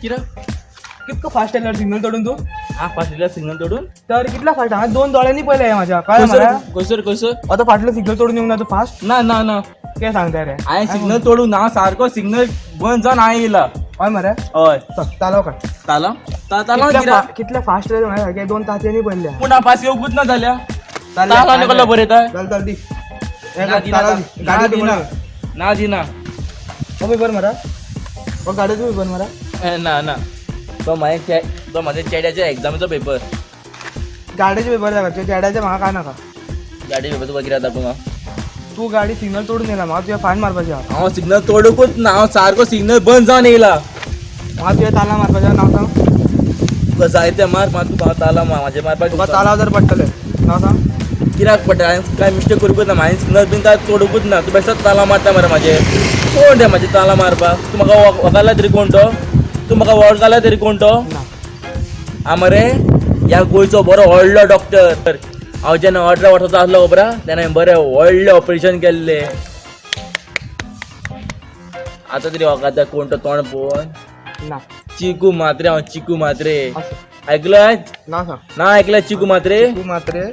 कित्याक कितको फास्ट येयला सिग्नल तोडून तूं? हा फास्ट येयला सिग्नल तोडून. तर कितला फास्ट? हांगा दोन दोळ्यांनी पळयलें हें म्हाज्या, कळ्ळें मरे? खंयसर खंयसर? आतां फाटलो सिग्नल तोडून येवंक ना तूं फास्ट? ना ना ना. कितें सांगता रे? हांवें सिग्नल तोडूंक ना, सारको सिग्नल बंद जावन हांवें येयला. हय मरे. हय. चल तालाव काड. ताला ताला कित्याक? कितले फास्ट रे, म्हाज्या सारके दोन तात्यांनी पळयल्ले. पूण हांव फास्ट येवकूच ना जाल्यार ताला आनी कसलो बरयता? चल चल दी. ना दिना. गाडी दिना ना दिना. हो पेपर मरा, हो गाडयेचो पेपर मरा. ए, ना ना, तो माझ्या तो माझ्या चेड्याच्या एक्झामीचो पेपर. गाडयेचे पेपर जाय, चेड्याचे म्हाका काय नाका. गाडी पेपर तुका कित्याक दाखोवंक हांव? तूं गाडी सिग्नल तोडून येयला, म्हाका तुज्या फायन मारपाचें आहा. हांव सिग्नल तोडूंकूच ना, हांव सारको सिग्नल बंद जावन येयला. म्हाका तुज्या ताला मारपाचें, नांव सांग. तुका जाय तें मार, म्हाका तुका ताला म्हाजें मारपाक. तुका तालाव जर पडटलें, नांव सांग. कित्याक पडटा? हांवें कांय मिस्टेक करूंकूच ना, हांवें सिग्नल बीन कांय तोडूंकूच ना. तूं बेश्टोच ताला मारता मरे म्हाजेर. कोण रे म्हाजे ताला मारपाक? तूं म्हाका वळखला तरी कोण तो? तूं म्हाका वळखला तरी कोण तो? ना. आ मरे, ह्या गोंयचो बरो व्हडलो डॉक्टर हांव. जेन्ना 18 वर्साचो आसलो खबर आहा, तेन्ना हांवें बरें व्हडलें ऑपरेशन केल्लें. आतां तरी वळखता कोण तो तोंड पळोवन? ना. चिकू म्हात्रे हांव, चिकू म्हात्रे. आसूं. आयकलां? नांव सांग. ना आयकलां चिकू म्हात्रे? तूं मात्रे.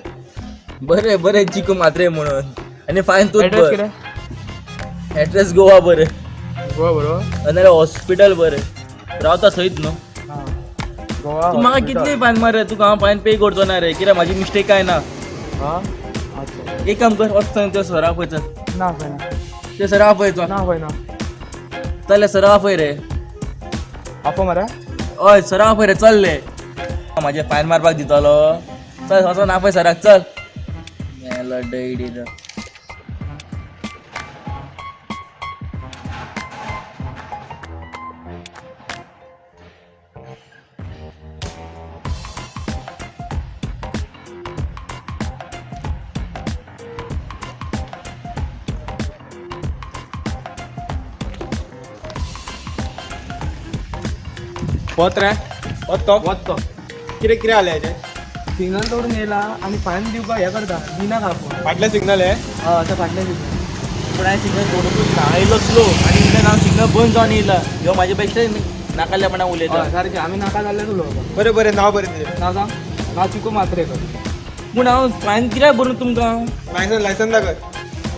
बरें बरें, चिकू म्हात्रे म्हणून आनी फायन तूं. एड्रेस कितें? एड्रेस गोवा बरें. गोवा बरोबर. नाजाल्यार हॉस्पिटल बरें रावता सयत न्हू. हां, गोवा. तूं म्हाका कितली फायन मार रे, तुका हांव फायन पे करचो ना रे. कित्याक म्हाजी मिस्टेक काय ना. हां अच्छा. एक काम कर, वच थंय त्या सरा पळय चल. ना पळय ना. ते सरा पळय चल. ना पळय ना. चल सरा पळय रे. आपो मरे. हय, सरा पळय रे, चल रे. म्हाजे फायन मारपाक दितलो? चल, वचोन आपय सराक, चल. मेलो डैडी. वत रे, वत तो. वत तो. कितें कितें जालें हेजें? सिग्नल तोडून येयला आनी फायन दिवपाक हें करता, दिना का? फाटलें सिग्नल हें. हय, आतां फाटलें सिग्नल. पूण हांवें सिग्नल तोडूंकूच ना, आयलो स्लो आनी इतल्यान हांव सिग्नल बंद जावन येयला. ह्यो म्हाजे बेश्टे नाकाल्लेपणा उलयता. हय सारकें, आमी नाका जाल्लें उलोवपाक. बरें बरें, नांव बरें तुजें. नांव सांग. नांव चिकू मात्रे कर. पूण हांव फायन कित्याक भरून तुमकां? लायसन लायसन दाखय.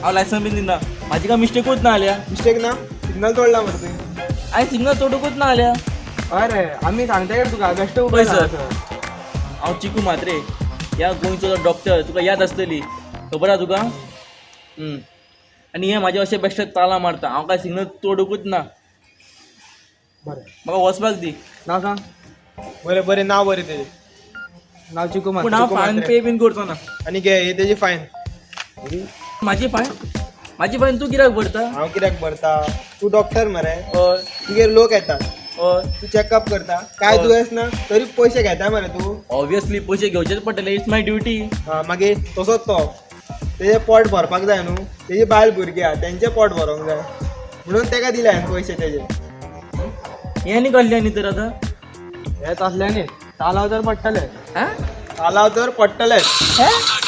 हांव लायसन बीन दिना, म्हाजी काय मिस्टेकूच ना जाल्या. मिस्टेक ना? सिग्नल तोडला मरे तुवें. हांवें सिग्नल तोडूंकूच ना जाल्या. हय रे, आमी सांगता कितें तुका, बेश्टें पळय उबें सर. हांव चिकू म्हात्रे, ह्या गोंयचो डॉक्टर, तुका याद आसतली, खबर आहा तुका. आनी हे म्हाजे अशें बेश्टे ताला मारता, हांव काय सिग्नल तोडूंकूच ना. बरें. म्हाका वचपाक दी. नांव सांग. बरें बरें, नांव बरें तुजें. नांव चिकू पूण मात्रे. हांव फायन पे बीन करचो ना. आनी घे, ही तेजी फायन. म्हाजी फायन? म्हाजी फायन तूं कित्याक भरता? हांव कित्याक भरता? तूं डॉक्टर मरे. हय. तुगेर लोक येतात. हय. तूं चॅकअप करता, काय हय. दुयेंस ना तरी पयशे घेता मरे तूं. ऑब्वियसली पयशे घेवचेच पडटले, it's my duty. हा, मागीर तसोच तो तेजें पोट भरपाक जाय न्हू, तेजी बायल भुरगीं आहा, तेंचें पोट भरोंक जाय म्हणून तेका दिले हांवें पयशे तेजे. हें आनी कसलें आनी तर आतां? हें तसलें न्ही, तालाव तर पडटलें. आं. तालाव तर पडटलेच. हें.